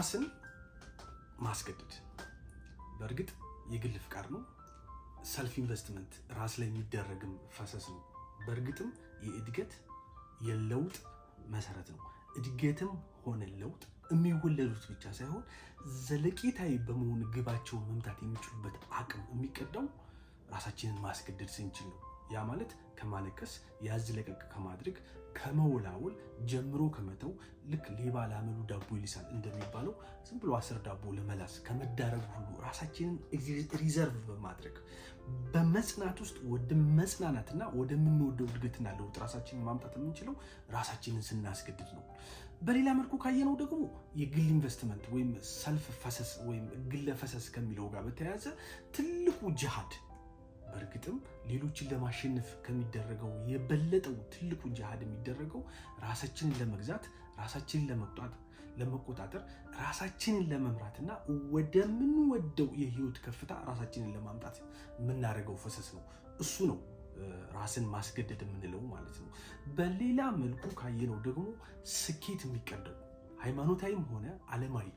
ራስን ማስገደድ በእርግጥ የግል ፍቃድ ነው። Self investment ራስ ላይ የሚደረግም ፈሰስ ነው። በእርግጥም የእድገት የለውጥ መሰረት ነው። እድገትም ሆነ ለውጥ የሚወለዱት ብቻ ሳይሆን ዘለቄታዊ በመሆን ግባቸውን መምታት የሚችሉበት አቅም የሚቀዳው ራሳችንን ማስገደድ ስንችል ነው። ያ ማለት ከማለቀስ፣ ያዝ ለቀቅ ከማድረግ፣ ከመወላወል ጀምሮ ከመተው፣ ልክ ሌባ ላመሉ ዳቦ ይልሳል እንደሚባለው ዝም ብሎ 10 ዳቦ ለመላስ ከመዳረግ ሁሉ ራሳችንን reserve በማድረግ በመጽናት ውስጥ ወደ መጽናናትና ወደምንወደው እድገትና ለውጥ ራሳችንን ማምጣት የምንችለው ራሳችንን ስናስገድድ ነው። በሌላ መልኩ ካየነው ደግሞ የግል ኢንቨስትመንት ወይም self ፈሰስ ወይም ግለ ፈሰስ ከሚለው ጋር በተያያዘ ትልቁ ጅሃድ፣ በእርግጥም ሌሎችን ለማሸነፍ ከሚደረገው የበለጠው ትልቁ ጅሃድ የሚደረገው ራሳችንን ለመግዛት፣ ራሳችንን ለመቆጣጠር፣ ራሳችንን ለመምራትና ወደምንወደው የህይወት ከፍታ ራሳችንን ለማምጣት የምናደርገው ፈሰስ ነው። እሱ ነው ራስን ማስገደድ የምንለው ማለት ነው። በሌላ መልኩ ካየነው ደግሞ ስኬት የሚቀደው ሃይማኖታዊም ሆነ ዓለማዊ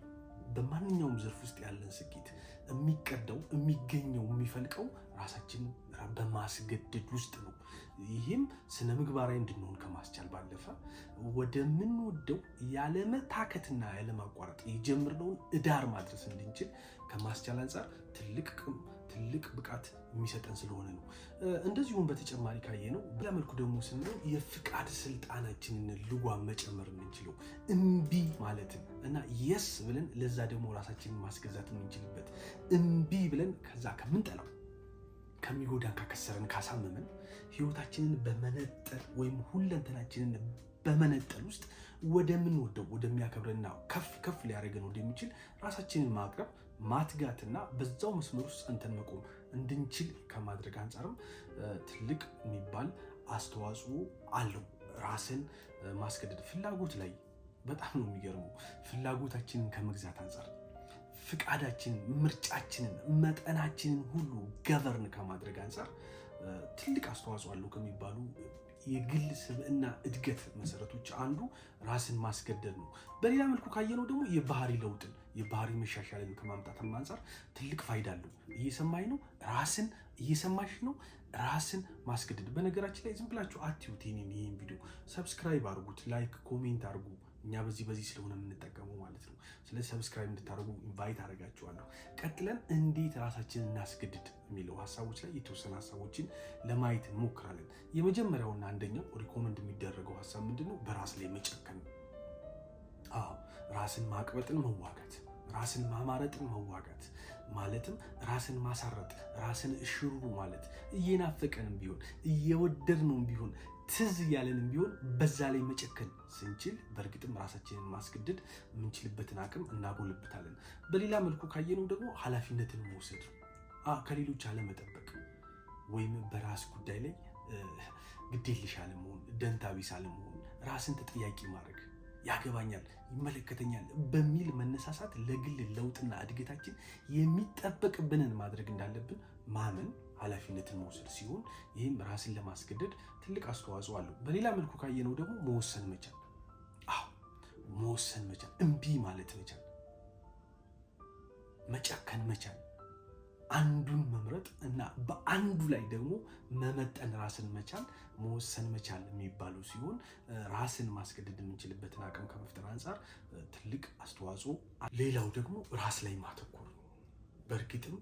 በማንኛውም ዘርፍ ውስጥ ያለን ስኬት የሚቀዳው፣ የሚገኘው፣ የሚፈልቀው ራሳችንን በማስገደድ ውስጥ ነው። ይህም ስነ ምግባራዊ እንድንሆን ከማስቻል ባለፈ ወደምንወደው ያለመታከትና ያለማቋረጥ የጀመርነውን እዳር ማድረስ እንድንችል ከማስቻል አንጻር ትልቅ አቅም፣ ትልቅ ብቃት የሚሰጠን ስለሆነ ነው። እንደዚሁም በተጨማሪ ካየነው በሌላ መልኩ ደግሞ ስንለው የፍቃድ ስልጣናችንን ልጓም መጨመር የምንችለው እምቢ ማለትን እና yes ብለን ለዛ ደግሞ ራሳችንን ማስገዛት የምንችልበት፣ እምቢ ብለን ከዛ ከምንጠላው፣ ከሚጎዳን፣ ካከሰረን፣ ካሳመመን ህይወታችንን በመነጠል ወይም ሁለንተናችንን በመነጠል ውስጥ ወደምንወደው፣ ወደሚያከብረንና ከፍ ከፍ ሊያደርገን ወደሚችል ራሳችንን ማቅረብ፣ ማትጋትና በዛው መስመር ውስጥ ጸንተን መቆም እንድንችል ከማድረግ አንጻርም ትልቅ የሚባል አስተዋጽኦ አለው። ራስን ማስገደድ ፍላጎት ላይ በጣም ነው የሚገርመው። ፍላጎታችንን ከመግዛት አንጻር ፍቃዳችንን፣ ምርጫችንን፣ መጠናችንን ሁሉ govern ከማድረግ አንጻር ትልቅ አስተዋጽኦ አለው ከሚባሉ የግል ስብዕና እድገት መሰረቶች አንዱ ራስን ማስገደድ ነው። በሌላ መልኩ ካየነው ደግሞ የባህሪ ለውጥን፣ የባህሪ መሻሻልን ከማምጣትም አንጻር ትልቅ ፋይዳ አለው። እየሰማኝ ነው? ራስን እየሰማሽ ነው? ራስን ማስገደድ። በነገራችን ላይ ዝም ብላችሁ አትዩት። ይህን ቪዲዮ subscribe አድርጉት፣ like፣ comment አድርጉ። እኛ በዚህ በዚህ ስለሆነ የምንጠቀመው ማለት ነው። ስለዚህ subscribe እንድታደርጉ invite አደርጋችኋለሁ። ቀጥለን እንዴት ራሳችንን እናስገድድ የሚለው ሀሳቦች ላይ የተወሰነ ሀሳቦችን ለማየት እንሞክራለን። የመጀመሪያውና አንደኛው recommend የሚደረገው ሀሳብ ምንድን ነው? በራስ ላይ መጨከን ነው። አዎ፣ ራስን ማቅበጥን መዋጋት፣ ራስን ማማረጥን መዋጋት፣ ማለትም ራስን ማሳረጥ፣ ራስን እሽሩሩ ማለት፣ እየናፈቀንም ቢሆን፣ እየወደድነውም ቢሆን፣ ትዝ እያለንም ቢሆን በዛ ላይ መጨከን ስንችል በእርግጥም ራሳችንን ማስገደድ የምንችልበትን አቅም እናጎለብታለን። በሌላ መልኩ ካየነው ደግሞ ኃላፊነትን መውሰድ፣ ከሌሎች አለመጠበቅ ወይም በራስ ጉዳይ ላይ ግዴለሽ አለመሆን፣ ደንታቢስ አለመሆን፣ ራስን ተጠያቂ ማድረግ፣ ያገባኛል፣ ይመለከተኛል በሚል መነሳሳት ለግል ለውጥና እድገታችን የሚጠበቅብንን ማድረግ እንዳለብን ማመን ኃላፊነትን መውሰድ ሲሆን ይህም ራስን ለማስገደድ ትልቅ አስተዋጽኦ አለው። በሌላ መልኩ ካየነው ደግሞ መወሰን መቻል። አዎ፣ መወሰን መቻል፣ እምቢ ማለት መቻል፣ መጨከን መቻል፣ አንዱን መምረጥ እና በአንዱ ላይ ደግሞ መመጠን ራስን መቻል፣ መወሰን መቻል የሚባሉ ሲሆን ራስን ማስገደድ የምንችልበትን አቅም ከመፍጠር አንጻር ትልቅ አስተዋጽኦ። ሌላው ደግሞ ራስ ላይ ማተኮር ነው። በእርግጥም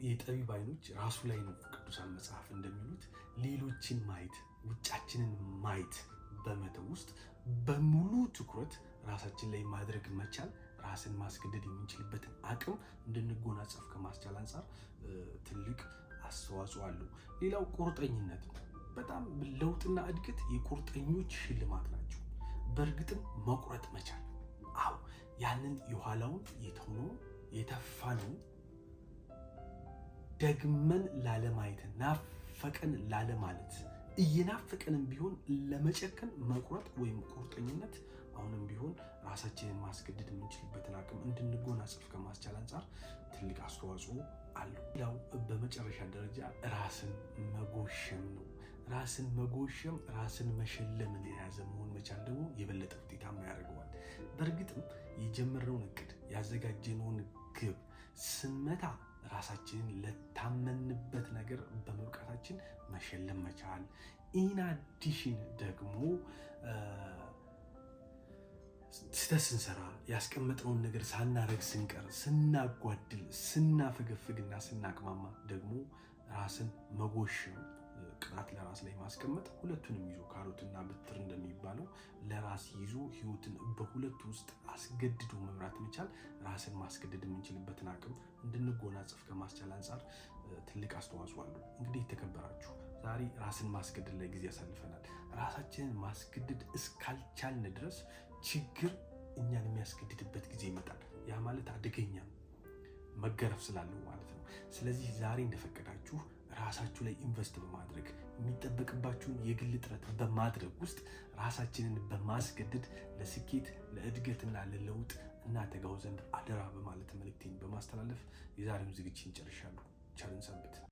የጠቢብ አይኖች ራሱ ላይ ነው ቅዱሳን መጽሐፍ እንደሚሉት፣ ሌሎችን ማየት፣ ውጫችንን ማየት በመተው ውስጥ በሙሉ ትኩረት ራሳችን ላይ ማድረግ መቻል ራስን ማስገደድ የምንችልበትን አቅም እንድንጎናጸፍ ከማስቻል አንጻር ትልቅ አስተዋጽኦ አለው። ሌላው ቁርጠኝነት ነው። በጣም ለውጥና እድገት የቁርጠኞች ሽልማት ናቸው። በእርግጥም መቁረጥ መቻል፣ አዎ፣ ያንን የኋላውን የተውነውን፣ የተፋነውን ደግመን ላለማየት፣ ናፈቀን ላለማለት፣ እየናፈቀንም ቢሆን ለመጨከን መቁረጥ ወይም ቁርጠኝነት አሁንም ቢሆን ራሳችንን ማስገደድ የምንችልበትን አቅም እንድንጎናጸፍ ከማስቻል አንጻር ትልቅ አስተዋጽኦ አለው። ሌላው በመጨረሻ ደረጃ ራስን መጎሸም ነው። ራስን መጎሸም ራስን መሸለምን የያዘ መሆን መቻል ደግሞ የበለጠ ውጤታማ ያደርገዋል። በእርግጥም የጀመርነውን እቅድ፣ ያዘጋጀነውን ግብ ስንመታ ራሳችንን ለታመንበት ነገር በመብቃታችን መሸለም መቻል፣ in addition ደግሞ ስህተት ስንሰራ፣ ያስቀመጥነውን ነገር ሳናረግ ስንቀር፣ ስናጓድል፣ ስናፈገፍግና ስናቅማማ ደግሞ ራስን መጎሸም፣ ቅጣት ለራስ ላይ ማስቀመጥ፣ ሁለቱንም ይዞ ካሮትና ብትር እንደሚባለው ለራስ ይዞ ህይወትን በሁለቱ ውስጥ አስገድዶ መምራት መቻል ራስን ማስገደድ የምንችልበትን አቅም እንድንጎናጸፍ ከማስቻል አንጻር ትልቅ አስተዋጽኦ አለው። እንግዲህ የተከበራችሁ፣ ዛሬ ራስን ማስገደድ ላይ ጊዜ ያሳልፈናል። ራሳችንን ማስገደድ እስካልቻልን ድረስ ችግር እኛን የሚያስገድድበት ጊዜ ይመጣል። ያ ማለት አደገኛ መገረፍ ስላለው ማለት ነው። ስለዚህ ዛሬ እንደፈቀዳችሁ ራሳችሁ ላይ invest በማድረግ፣ የሚጠበቅባችሁን የግል ጥረት በማድረግ ውስጥ ራሳችንን በማስገደድ ለስኬት፣ ለእድገትና ለለውጥ እናተጋው ዘንድ አደራ በማለት መልእክቴን በማስተላለፍ የዛሬውን ዝግጅት እንጨርሻለሁ። ቸርን ሰንብት።